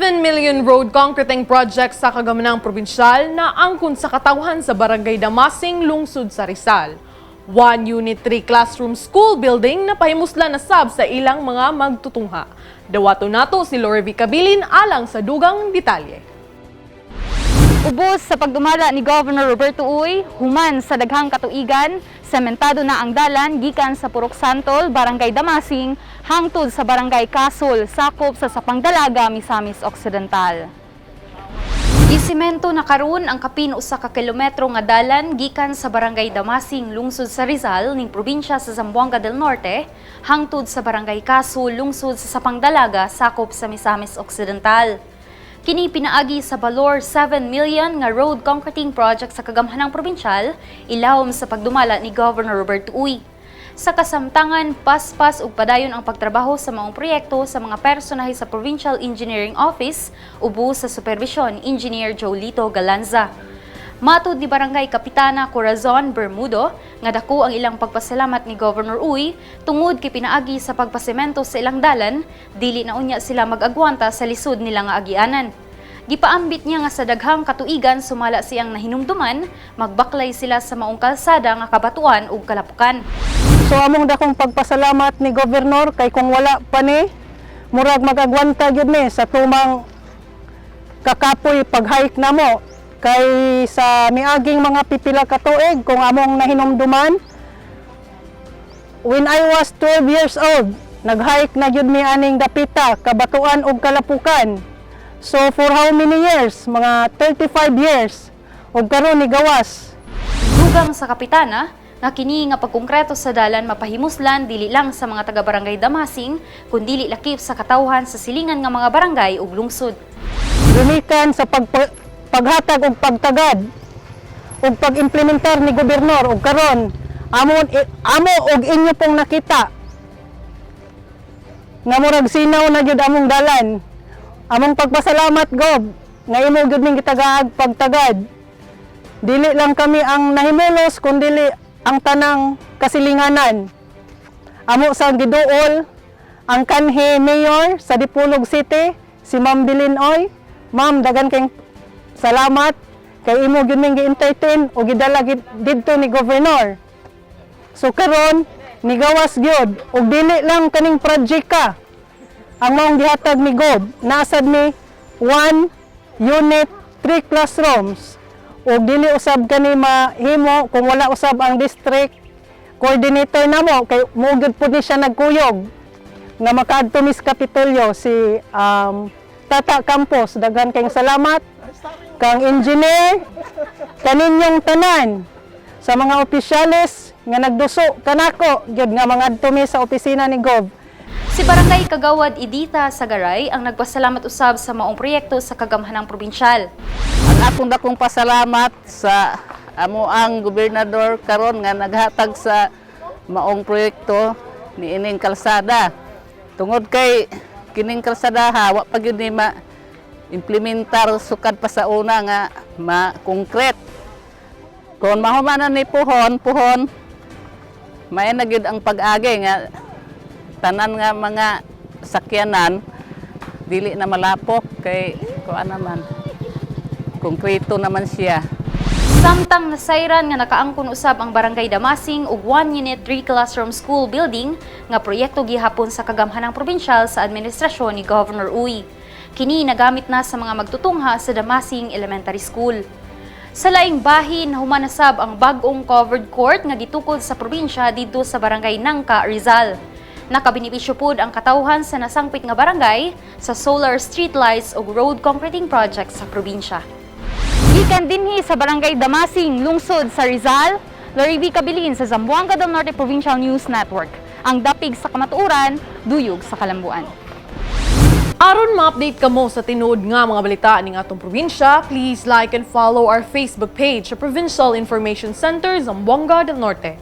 7 million road concreting project sa Kagamanan Probinsyal na angkon sa katawhan sa Barangay Damasing, lungsod sa Rizal. 1 Unit 3 classroom school building na pahimuslan na sab sa ilang mga magtutungha. Dawato nato si Lori V. Cabilin alang sa dugang detalye. Ubos sa pagdumala ni Governor Roberto Uy, human sa daghang katuigan, sementado na ang dalan gikan sa Purok Santol, Barangay Damasing, hangtod sa Barangay Kasol, sakop sa Sapang Dalaga, Misamis Occidental. Gisimento na karon ang kapin 1 ka kilometro nga dalan gikan sa Barangay Damasing, lungsod sa Rizal, ning probinsya sa Zamboanga del Norte, hangtod sa Barangay Kasol, lungsod sa Sapang Dalaga, sakop sa Misamis Occidental. Kini pinaagi sa balor 7 million nga road concreting project sa Kagamhanang Probinsyal ilawom sa pagdumala ni Governor Roberto Uy. Sa kasamtangan, paspas ug padayon ang pagtrabaho sa maong proyekto sa mga personahe sa Provincial Engineering Office ubos sa supervisyon Engineer Jolito Galanza. Matud ni Barangay Kapitana Corazon Bermudo nga dako ang ilang pagpasalamat ni Governor Uy tungod kay pinaagi sa pagpasemento sa ilang dalan, dili na unya sila mag-agwanta sa lisod nila nga agianan. Gipaambit niya nga sa daghang katuigan sumala siyang nahinumduman, magbaklay sila sa maong kalsada nga kabatuan ug kalapukan. So among dakong pagpasalamat ni Governor kay kung wala pa ni, murag magagwanta gyud ni sa tumang kakapoy pag-hike namo kay sa miaging mga pipila ka tuig, kung among nahinumduman, when I was 12 years old, nag-hike na gyud mi aning dapita, kabatuan ug kalapukan. So for how many years? Mga 35 years. Ug karon ni gawas. Dugang sa kapitana, nga kini nga pagkongkreto sa dalan mapahimuslan dili lang sa mga taga-barangay Damasing, kundili lakip sa katawhan sa silingan nga mga barangay ug lungsod. Gumikan sa paghatag og pagtagad ug pag-implementar ni gobernador, ug karon amo og inyo pong nakita nga murag sinaw na gyud among dalan. Among pagpasalamat, Gob, nga imo gyud ning gitagaag pagtagad. Dili lang kami ang nahimulos kundili ang tanang kasilinganan. Amo sa giduol ang kanhi mayor sa Dipolog City, si Ma'am Bilin Oy. Ma'am, dagan kay salamat kay imo gyud ming gi-entertain o gidala didto ni governor. So karon nigawas gyud ug dili lang kaning project ka ang maong gihatag ni Gob. Nasad mi one unit, three classrooms ug dili usab kani mahimo kung wala usab ang district coordinator namo kay mo gyud pud ni siya nagkuyog nga makaadto mi sa Kapitolyo, si Tata Campos. Daghan kayong salamat kang engineer, kaninyong tanan, sa mga opisyales nga nagduso kanako gyud nga mangadto mi sa opisina ni Gov. Si Barangay Kagawad Edita Sagaray ang nagpasalamat usab sa maong proyekto sa Kagamhanang Probinsyal. Ang akong dakong pasalamat sa amo ang gobernador karon nga naghatag sa maong proyekto ni ining kalsada. Tungod kay kining kalsada ha, wa pa gyud ni ma implementar sukad pa sa una nga ma-concrete. Kung mahuman na ni puhon, puhon, may na gyud ang pag-agi nga tanan nga mga sakyanan dili na malapok kay kuan naman, konkreto naman siya. Samtang nasayran nga nakaangkon usab ang Barangay Damasing og 1 unit 3 classroom school building nga proyekto gihapon sa Kagamhanang Probinsyal sa administrasyon ni Governor Uy. Kini nagamit na sa mga magtutungha sa Damasing Elementary School. Sa laing bahin, humanasab ang bag-ong covered court nga gitukod sa probinsya didto sa Barangay Nangka, Rizal. Nakabenepisyo pod ang katawhan sa nasangpit nga barangay sa solar streetlights ug road concreting project sa probinsya. Gikan dinhi sa Barangay Damasing, lungsod sa Rizal, Loriby Cabilin sa Zamboanga del Norte Provincial News Network. Ang dapig sa kamatuoran, duyog sa kalambuan. Aron ma-update kamo sa tinuod nga mga balita ning atong probinsya, please like and follow our Facebook page sa Provincial Information Center, Zamboanga del Norte.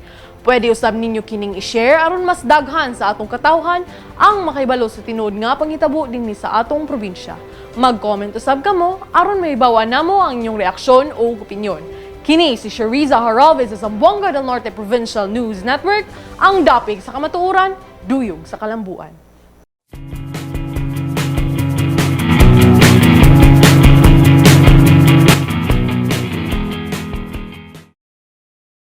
Pwede usab ninyo kining i-share aron mas daghan sa atong katawhan ang makahibalo sa tinuod nga panghitabo dinhi sa atong probinsya. Mag-comment usab kamo aron mahibaw-an namo ang inyong reaksyon o opinyon. Kini si Shariza Haralvez sa Zamboanga del Norte Provincial News Network, ang dapig sa kamatuoran, duyog sa kalambuan.